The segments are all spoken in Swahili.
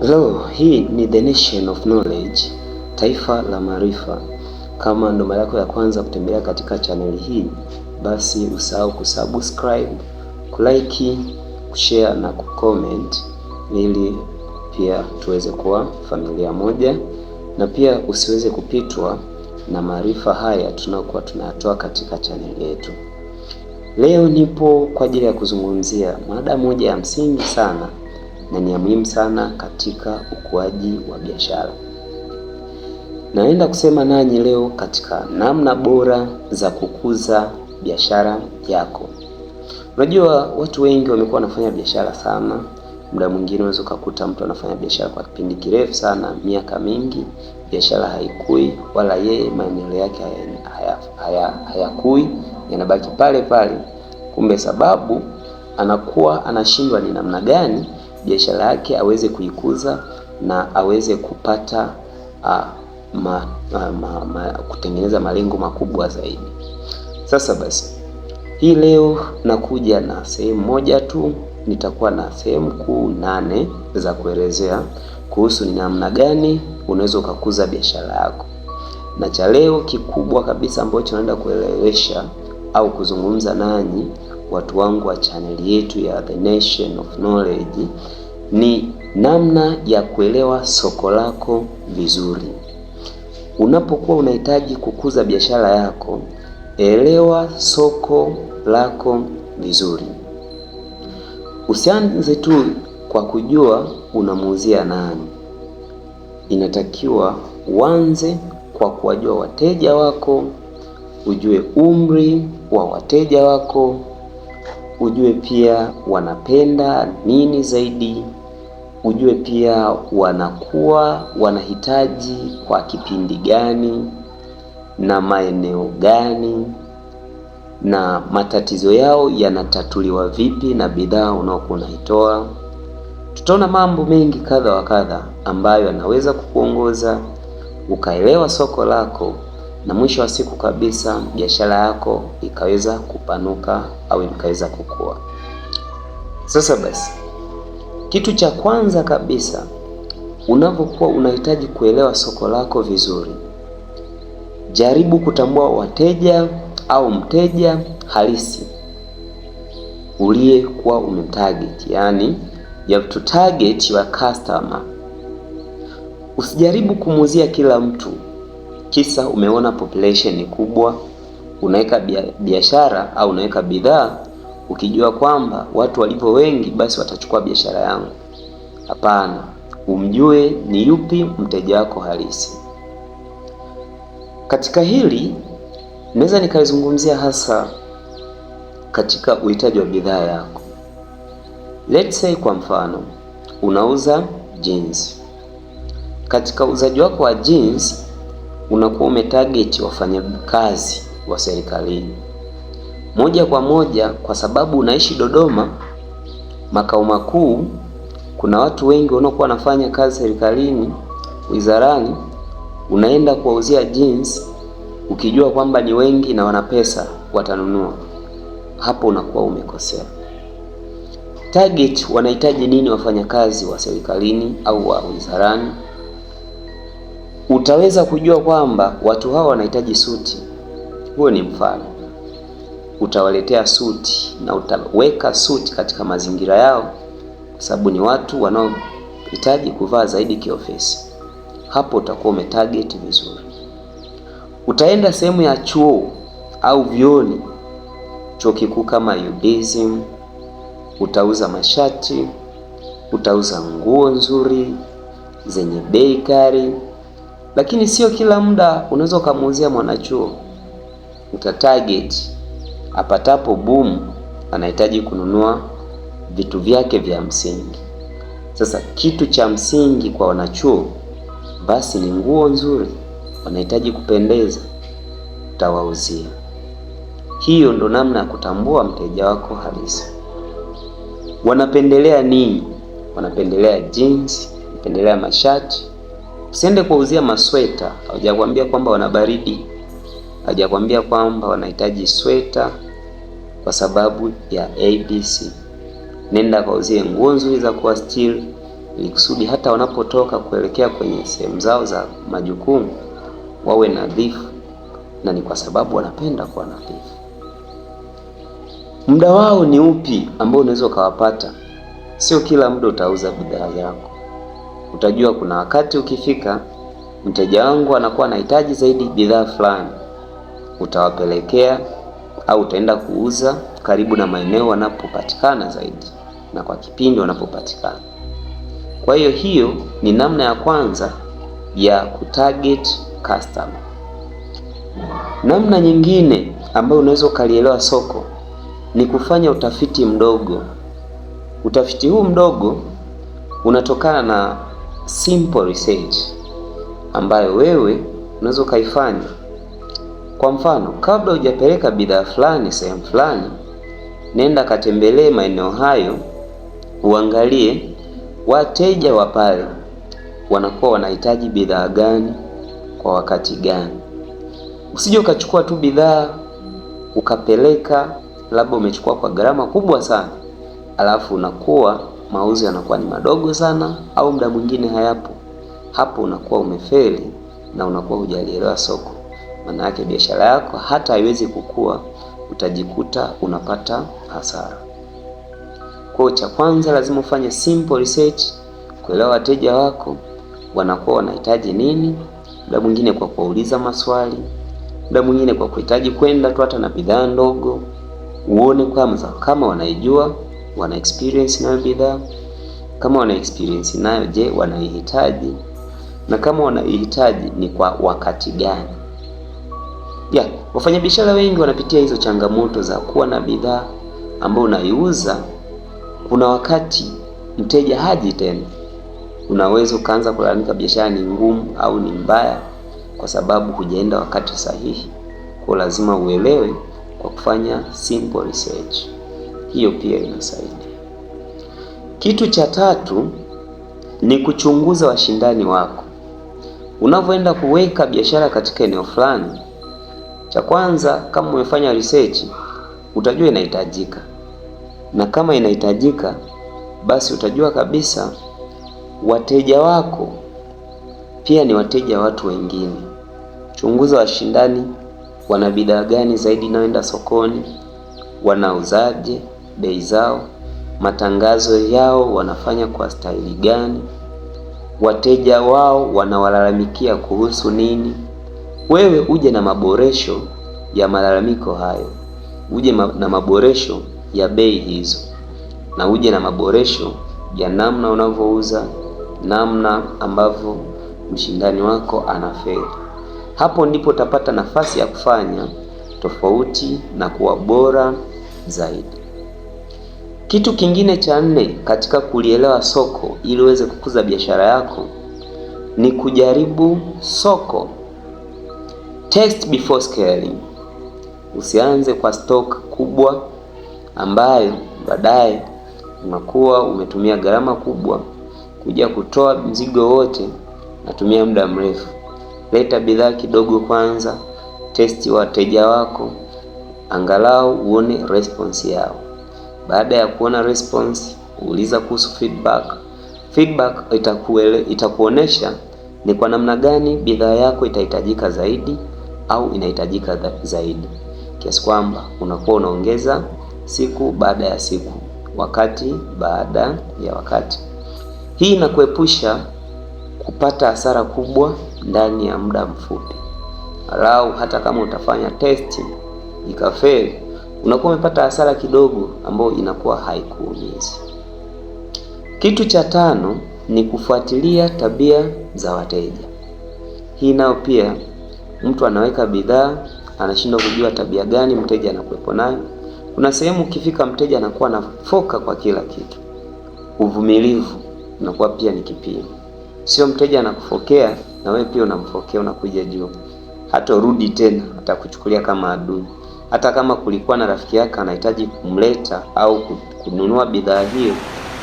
Hello, hii ni The Nation of Knowledge, taifa la maarifa. Kama ndo mara yako ya kwanza kutembelea katika chaneli hii, basi usahau kusubscribe, kulike, kushare na kucomment ili pia tuweze kuwa familia moja, na pia usiweze kupitwa na maarifa haya tunayokuwa tunayatoa katika chaneli yetu. Leo nipo kwa ajili ya kuzungumzia mada moja ya msingi sana na ni ya muhimu sana katika ukuaji wa biashara. Naenda kusema nanyi leo katika namna bora za kukuza biashara yako. Unajua, watu wengi wamekuwa wanafanya biashara sana. Muda mwingine unaweza ukakuta mtu anafanya biashara kwa kipindi kirefu sana, miaka mingi, biashara haikui, wala yeye maendeleo yake hayakui, yanabaki pale pale. Kumbe sababu anakuwa anashindwa ni namna gani biashara yake aweze kuikuza na aweze kupata kutengeneza malengo makubwa zaidi. Sasa basi, hii leo nakuja na sehemu moja tu, nitakuwa na sehemu kuu 8 za kuelezea kuhusu ni namna gani unaweza ukakuza biashara yako. Na cha leo kikubwa kabisa ambacho naenda kuelewesha au kuzungumza nanyi watu wangu wa channel yetu ya The Nation of Knowledge ni namna ya kuelewa soko lako vizuri. Unapokuwa unahitaji kukuza biashara yako, elewa soko lako vizuri. Usianze tu kwa kujua unamuuzia nani. Inatakiwa uanze kwa kuwajua wateja wako, ujue umri wa wateja wako, ujue pia wanapenda nini zaidi, ujue pia wanakuwa wanahitaji kwa kipindi gani na maeneo gani, na matatizo yao yanatatuliwa vipi na bidhaa unaokuwa unaitoa. Tutaona mambo mengi kadha wa kadha ambayo yanaweza kukuongoza ukaelewa soko lako, na mwisho wa siku kabisa biashara yako ikaweza kupanuka au ikaweza kukua. Sasa basi, kitu cha kwanza kabisa unapokuwa unahitaji kuelewa soko lako vizuri, jaribu kutambua wateja au mteja halisi uliyekuwa umemtarget, yani you have to target your customer. Usijaribu kumuuzia kila mtu kisa umeona population ni kubwa. Unaweka biashara au unaweka bidhaa ukijua kwamba watu walivyo wengi basi watachukua biashara yangu. Hapana, umjue ni yupi mteja wako halisi. Katika hili naweza nikalizungumzia hasa katika uhitaji wa bidhaa yako. Let's say kwa mfano unauza jeans. Katika uuzaji wako wa jeans unakuwa umetarget wafanyakazi wa serikalini moja kwa moja, kwa sababu unaishi Dodoma makao makuu, kuna watu wengi wanaokuwa wanafanya kazi serikalini, wizarani. Unaenda kuwauzia jeans ukijua kwamba ni wengi na wana pesa watanunua. Hapo unakuwa umekosea. Target wanahitaji nini wafanyakazi wa serikalini au wa wizarani? Utaweza kujua kwamba watu hawa wanahitaji suti. Huo ni mfano. Utawaletea suti na utaweka suti katika mazingira yao, kwa sababu ni watu wanaohitaji kuvaa zaidi kiofisi. Hapo utakuwa umetarget vizuri. Utaenda sehemu ya chuo au vyuoni, chuo kikuu kama UDSM, utauza mashati, utauza nguo nzuri zenye bei kali, lakini sio kila muda unaweza ukamuuzia mwanachuo. Utatarget apatapo boom, anahitaji kununua vitu vyake vya msingi. Sasa kitu cha msingi kwa wanachuo basi ni nguo nzuri, wanahitaji kupendeza, utawauzia. Hiyo ndo namna ya kutambua mteja wako halisi. Wanapendelea nini? Wanapendelea jeans, wanapendelea mashati. Usiende kuwauzia masweta, hawajakwambia kwamba wana baridi, hawajakwambia kwamba wanahitaji sweta kwa sababu ya ABC. Nenda kauzie nguo nzuri za kuwastiri, ili kusudi hata wanapotoka kuelekea kwenye sehemu zao za majukumu wawe nadhifu, na ni kwa sababu wanapenda kuwa nadhifu. Muda wao ni upi ambao unaweza ukawapata? Sio kila muda utauza bidhaa yako. Utajua kuna wakati ukifika, mteja wangu anakuwa anahitaji zaidi bidhaa fulani, utawapelekea au utaenda kuuza karibu na maeneo wanapopatikana zaidi na kwa kipindi wanapopatikana. Kwa hiyo hiyo ni namna ya kwanza ya kutarget customer. Namna nyingine ambayo unaweza ukalielewa soko ni kufanya utafiti mdogo. Utafiti huu mdogo unatokana na simple research ambayo wewe unaweza ukaifanya. Kwa mfano, kabla hujapeleka bidhaa fulani sehemu fulani, nenda katembelee maeneo hayo, uangalie wateja wa pale wanakuwa wanahitaji bidhaa gani kwa wakati gani. Usije ukachukua tu bidhaa ukapeleka, labda umechukua kwa gharama kubwa sana, alafu unakuwa mauzo yanakuwa ni madogo sana, au muda mwingine hayapo. Hapo unakuwa umefeli na unakuwa hujalielewa soko. Maana yake biashara yako hata haiwezi kukua, utajikuta unapata hasara. Kwa cha kwanza lazima ufanye simple research, kuelewa wateja wako wanakuwa wanahitaji nini, muda mwingine kwa kuwauliza maswali, muda mwingine kwa kuhitaji kwenda tu hata na bidhaa ndogo, uone kwanza kama wanaijua, wana experience nayo bidhaa. Kama wana experience nayo, je, wanaihitaji? Na kama wanaihitaji ni kwa wakati gani? Ya, wafanyabiashara wengi wanapitia hizo changamoto za kuwa na bidhaa ambayo unaiuza, kuna wakati mteja haji tena. Unaweza ukaanza kulalamika biashara ni ngumu au ni mbaya, kwa sababu hujaenda wakati sahihi. Kwa lazima uelewe kwa kufanya simple research, hiyo pia inasaidia. Kitu cha tatu ni kuchunguza washindani wako. Unavyoenda kuweka biashara katika eneo fulani, cha kwanza, kama umefanya research, utajua inahitajika, na kama inahitajika, basi utajua kabisa wateja wako pia ni wateja watu wengine. Chunguza washindani, wana bidhaa gani zaidi inayoenda sokoni, wanauzaje, bei zao, matangazo yao wanafanya kwa staili gani, wateja wao wanawalalamikia kuhusu nini. Wewe uje na maboresho ya malalamiko hayo, uje na maboresho ya bei hizo, na uje na maboresho ya namna unavyouza, namna ambavyo mshindani wako anafeli. Hapo ndipo utapata nafasi ya kufanya tofauti na kuwa bora zaidi. Kitu kingine cha nne katika kulielewa soko ili uweze kukuza biashara yako ni kujaribu soko. Test before scaling. Usianze kwa stock kubwa ambayo baadaye unakuwa umetumia gharama kubwa kuja kutoa mzigo wote, natumia muda mrefu. Leta bidhaa kidogo kwanza, testi wateja wako, angalau uone response yao. Baada ya kuona response, uliza kuhusu feedback. Feedback itakuonesha ni kwa namna gani bidhaa yako itahitajika zaidi au inahitajika zaidi, kiasi kwamba unakuwa unaongeza siku baada ya siku, wakati baada ya wakati. Hii inakuepusha kupata hasara kubwa ndani ya muda mfupi. Alau hata kama utafanya testi ikafeli, unakuwa umepata hasara kidogo ambayo inakuwa haikuumizi. Kitu cha tano ni kufuatilia tabia za wateja. Hii nayo pia, mtu anaweka bidhaa anashindwa kujua tabia gani mteja anakuwepo nayo. Kuna sehemu ukifika mteja anakuwa anafoka kwa kila kitu. Uvumilivu unakuwa pia ni kipimo. Sio mteja anakufokea na wewe pia unamfokea, unakuja juu. Hatorudi tena, atakuchukulia kama adui. Hata kama kulikuwa na rafiki yake anahitaji kumleta au kununua bidhaa hiyo,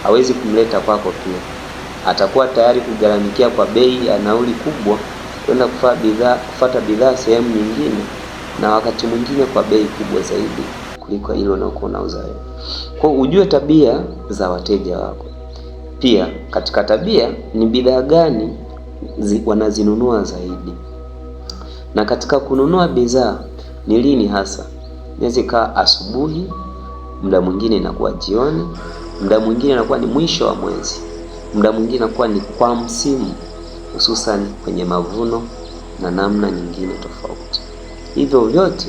hawezi kumleta kwako pia. Atakuwa tayari kugharamikia kwa bei ya nauli kubwa kwenda kufuata bidhaa sehemu nyingine, na wakati mwingine kwa bei kubwa zaidi kuliko ile unayokuwa unauza wewe. Kwa hiyo ujue tabia za wateja wako. Pia katika tabia, ni bidhaa gani wanazinunua zaidi, na katika kununua bidhaa ni lini hasa? Inaweza ikawa asubuhi, muda mwingine inakuwa jioni, muda mwingine inakuwa ni mwisho wa mwezi, muda mwingine inakuwa ni kwa msimu, hususan kwenye mavuno na namna nyingine tofauti. Hivyo vyote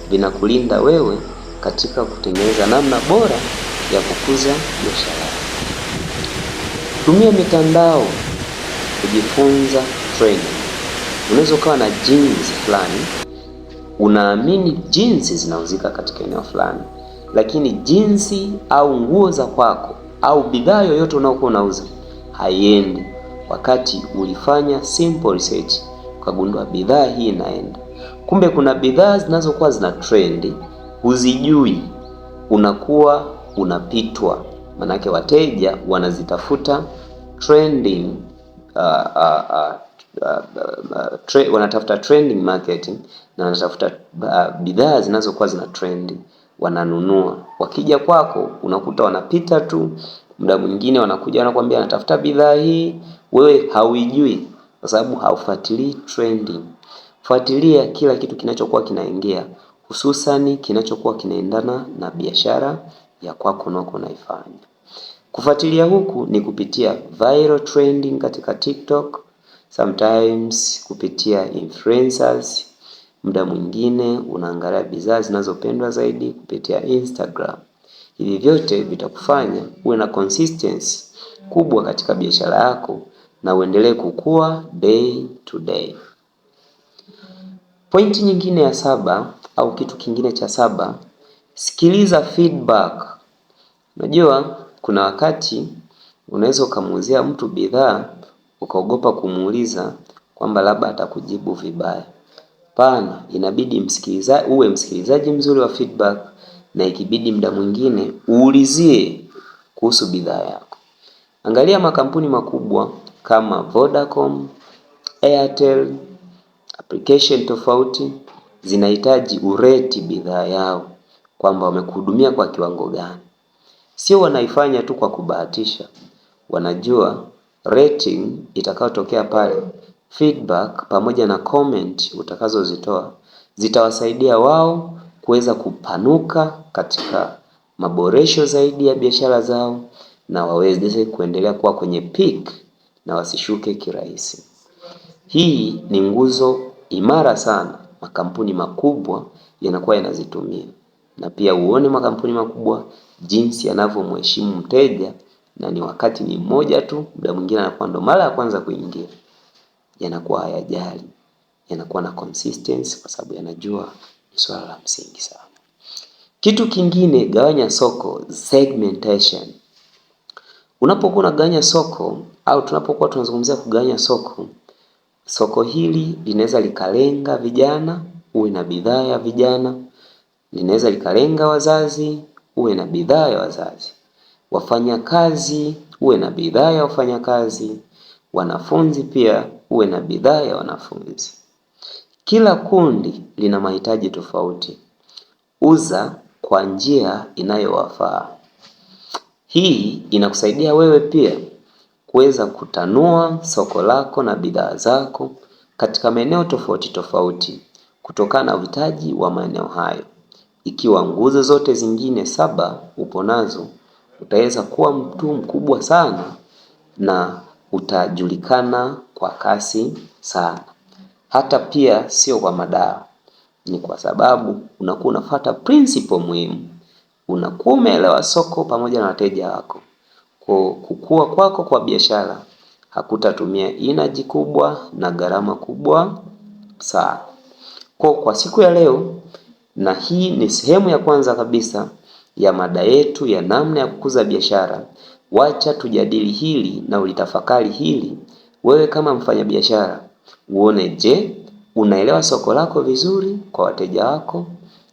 vinakulinda wewe katika kutengeneza namna bora ya kukuza biashara yako. Tumia mitandao kujifunza trending. Unaweza ukawa na jeans fulani, unaamini jeans zinauzika katika eneo fulani, lakini jinsi au nguo za kwako au bidhaa yoyote unaokuwa unauza haiendi, wakati ulifanya simple research ukagundua bidhaa hii inaenda. Kumbe kuna bidhaa zinazokuwa zina trendi, huzijui, unakuwa unapitwa, manake wateja wanazitafuta trending, wanatafuta trending marketing na wanatafuta bidhaa zinazokuwa zina trendi, wananunua. Wakija kwako unakuta wanapita tu, muda mwingine wanakuja wanakuambia anatafuta bidhaa hii, wewe hauijui kwa sababu haufuatilii trending. Fuatilia kila kitu kinachokuwa kinaingia, hususani kinachokuwa kinaendana na biashara ya kwako unaokuwa unaifanya. Kufuatilia huku ni kupitia viral trending katika TikTok, sometimes kupitia influencers, muda mwingine unaangalia bidhaa zinazopendwa zaidi kupitia Instagram. Hivi vyote vitakufanya uwe na consistency kubwa katika biashara yako na uendelee kukua day to day. Pointi nyingine ya saba au kitu kingine cha saba, sikiliza feedback. Unajua kuna wakati unaweza ukamuuzia mtu bidhaa ukaogopa kumuuliza kwamba labda atakujibu vibaya. Pana, inabidi uwe msikilizaji mzuri wa feedback, na ikibidi muda mwingine uulizie kuhusu bidhaa yako. Angalia makampuni makubwa kama Vodacom, Airtel, application tofauti zinahitaji ureti bidhaa yao kwamba wamekuhudumia kwa kiwango gani. Sio wanaifanya tu kwa kubahatisha, wanajua rating itakayotokea pale, feedback pamoja na comment utakazozitoa zitawasaidia wao kuweza kupanuka katika maboresho zaidi ya biashara zao na waweze kuendelea kuwa kwenye peak na wasishuke kirahisi. Hii ni nguzo imara sana, makampuni makubwa yanakuwa yanazitumia, na pia uone makampuni makubwa jinsi yanavyomheshimu mteja, na ni wakati ni mmoja tu, muda mwingine anakuwa ndo mara ya kwanza kuingia, yanakuwa hayajali, yanakuwa na consistency kwa sababu yanajua ni swala la msingi sana. Kitu kingine, gawanya soko, segmentation. Unapokuwa unagawanya soko au tunapokuwa tunazungumzia kugawanya soko, soko hili linaweza likalenga vijana, uwe na bidhaa ya vijana, linaweza likalenga wazazi, uwe na bidhaa ya wazazi, wafanyakazi, uwe na bidhaa ya wafanyakazi, wanafunzi pia uwe na bidhaa ya wanafunzi. Kila kundi lina mahitaji tofauti. Uza kwa njia inayowafaa. Hii inakusaidia wewe pia kuweza kutanua soko lako na bidhaa zako katika maeneo tofauti tofauti kutokana na uhitaji wa maeneo hayo. Ikiwa nguzo zote zingine saba upo nazo, utaweza kuwa mtu mkubwa sana na utajulikana kwa kasi sana. Hata pia sio kwa madawa, ni kwa sababu unakuwa unafuata principle muhimu, unakuwa umeelewa soko pamoja na wateja wako. Kwa kukua kwako kwa biashara hakutatumia energy kubwa na gharama kubwa sana. Kwa siku ya leo, na hii ni sehemu ya kwanza kabisa ya mada yetu ya namna ya kukuza biashara. Wacha tujadili hili na ulitafakari hili wewe kama mfanyabiashara, uone, je, unaelewa soko lako vizuri kwa wateja wako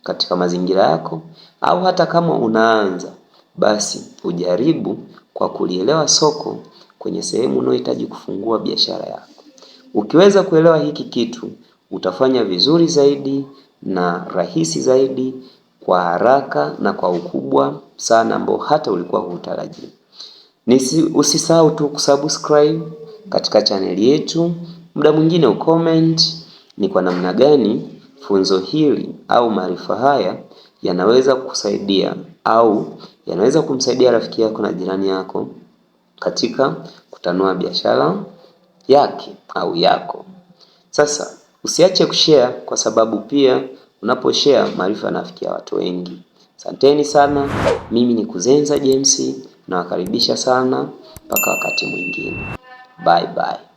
katika mazingira yako, au hata kama unaanza basi ujaribu kwa kulielewa soko kwenye sehemu unayohitaji kufungua biashara yako. Ukiweza kuelewa hiki kitu, utafanya vizuri zaidi na rahisi zaidi kwa haraka na kwa ukubwa sana ambao hata ulikuwa hutarajii. Usisahau tu kusubscribe katika chaneli yetu, muda mwingine ucomment ni kwa namna gani funzo hili au maarifa haya yanaweza kukusaidia au yanaweza kumsaidia rafiki yako na jirani yako katika kutanua biashara yake au yako. Sasa usiache kushare kwa sababu pia unaposhare maarifa yanafikia watu wengi. Asanteni sana, mimi ni Kuzenza James, nawakaribisha sana mpaka wakati mwingine. Bye bye.